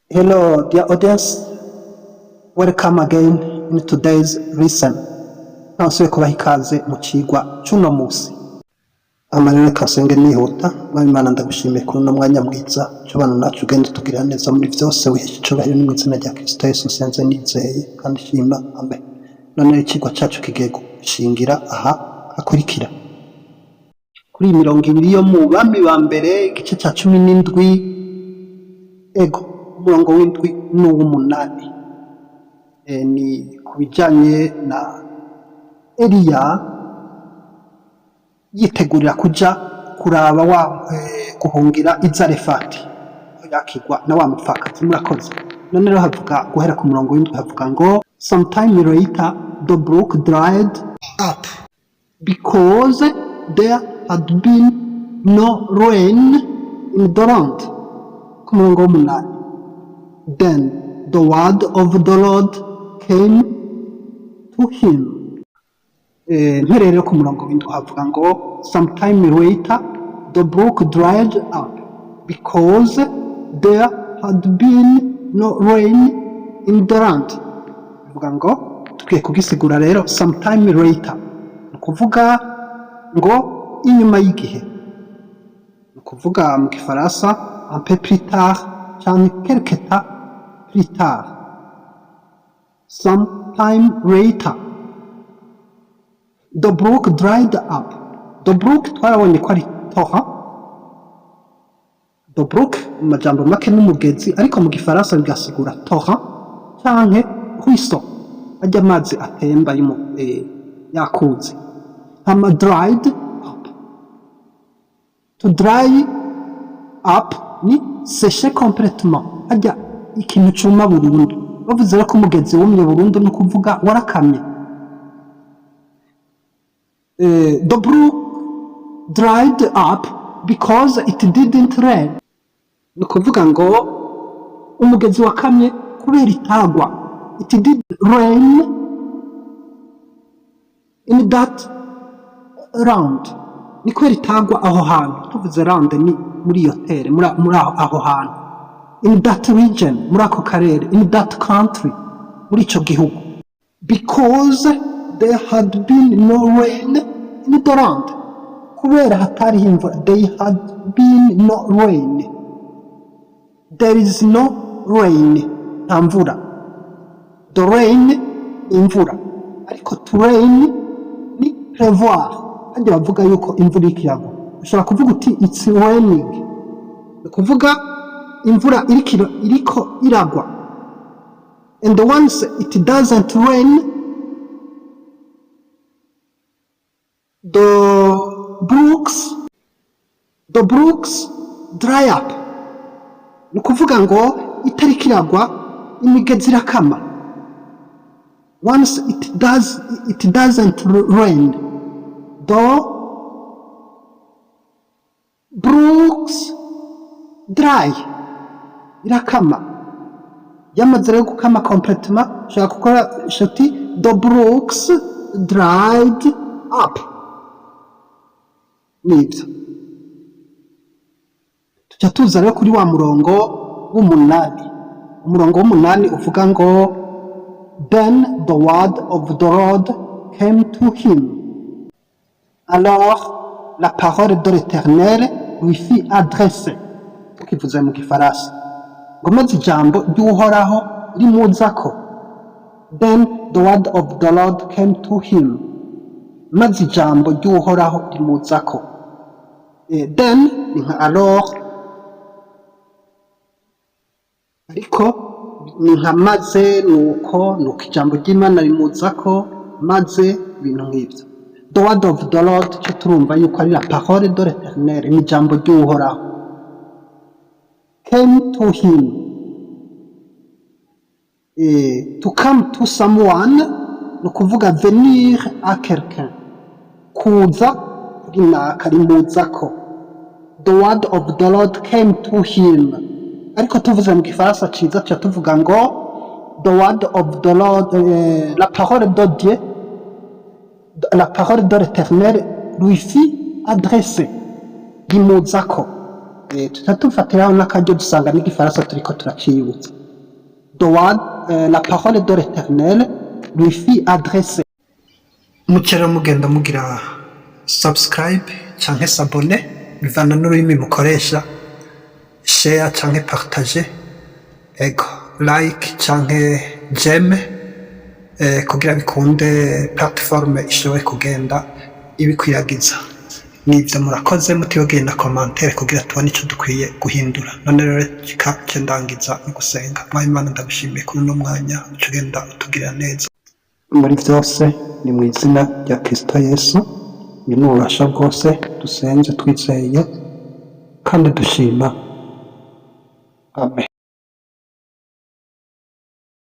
Hello, dear audience. Welcome again in today's lesson. Nasubiye kubaha ikaze mu cigwa c'uno musi. Amarero reka nsenge nihuta. Mwami Imana, ndagushimiye kuri uno mwanya mwiza cubana nacu, ugenda utugirira neza muri vyose, wihesha icubahiro. Ni mw'izina rya Kristo Yesu nsenze nizeye kandi nshima. Amen. None rero icigwa cacu kigiye gushingira aha hakurikira kuri iyi 20 yo mu Bami ba Mbere, igice ca 17, ego, umurongo w'7 n'uw'umunani. Ni ku bijanye na Eliya yitegurira kuja kuraba wa guhungira i Zarefati, aho yakirwa na wa mupfakazi. Murakoze. None rero havuga guhera ku murongo w'7, havuga ngo: "Sometime later the brook dried up because there had been no rain in the land." Ku murongo w'8: "Then the word of the Lord came to him." Mpereye rero ku murongo w'7, havuga ngo: "Sometime later the brook dried up because there had been no rain in the land." Bivuga ngo tugiye kugisigura rero. Sometime later ni ukuvuga ngo inyuma y'igihe, ni ukuvuga mu gifaransa un peu plus tard canke quelque temps plus tard. Sometime later the brook dried up. The brook twarabonye ko ari torrent. The brook mu majambo make n'umugezi, ariko mu gifaransa bigasigura torrent canke ruisseau, arya amazi atemba yakuze. Hama dried up, to dry up ni sécher complètement, harya ikintu cuma burundu. Bavuze rero ko umugezi wumye burundu, ni ukuvuga warakamye. The brook dried up because it didn't rain, ni ukuvuga ngo umugezi wakamye kubera itagwa. It did rain in that land, ni kubera itagwa aho hantu. Tuvuze land ni muri iyo terre, muri aho hantu. In that region, muri ako karere. In that country, muri ico gihugu. Because there had been no rain in the land, kubera hatariho imvura. There had been no rain, there is no rain, nta mvura. The rain ni imvura, ariko to rain ni pleuvoir. Hajya bavuga yuko imvura iriko iragwa, ushobora kuvuga uti "It's raining", ni ukuvuga imvura iriko iragwa. And once it doesn't rain, the brooks dry up. Ni ukuvuga ngo itariko iragwa, imigezi irakama. Once it doesn't rain, the brooks dry, irakama. Yamaze rero gukama complètement, ushobora gukora uti "The brooks dried up". Nibyo. Tuca tuza rero kuri wa murongo w'8. Umurongo w'8 uvuga ngo: "Then the word of the Lord came to him." Alors la parole de l'Éternel lui fut adressée. Tukivuze mu gifaransa ngo maze ijambo ry'Uhoraho rimuzako. Then the word of the Lord came to him, maze ijambo ry'Uhoraho rimuzako. Then ni nka alors, ariko ni nka maze, nuko ijambo ry'Imana rimuzako, maze ibintu nk'ibyo. The word of the Lord, cyo turumva yuko ari la parole de l'Éternel, ni ijambo ry'Uhoraho. Came to him. To come to someone ni ukuvuga venir à quelqu'un, kuza kuri naka, rimuzako. The word of the Lord came to him. Ariko tuvuze mu gifaransa ciza, tuca tuvuga ngo the word of the Lord, la parole de Dieu, la parole de l'Éternel lui fut adressée, rimuzako. Tuca tufatiraho n'akaryo, dusanga n'igifaransa turiko turaciyibutsa. The word, la parole de l'Éternel lui fut adressée. Muce rero mugenda mugira subscribe canke s'abonner, bivana n'ururimi mukoresha, share canke partage, ego, like canke j'aime, kugira bikunde plateforme ishobore kugenda ibikwiragiza. Nivyo, murakoze. Mutibagiye na commentaire kugira tubone ico dukwiye guhindura. None rero reka nce ndangiza no gusenga. Mwami Imana, ndagushimiye kuri uno mwanya uca ugenda utugirira neza muri vyose. Ni mu izina rya Kristo Yesu, ni n'ububasha bwose, dusenze twizeye kandi dushima. Amen.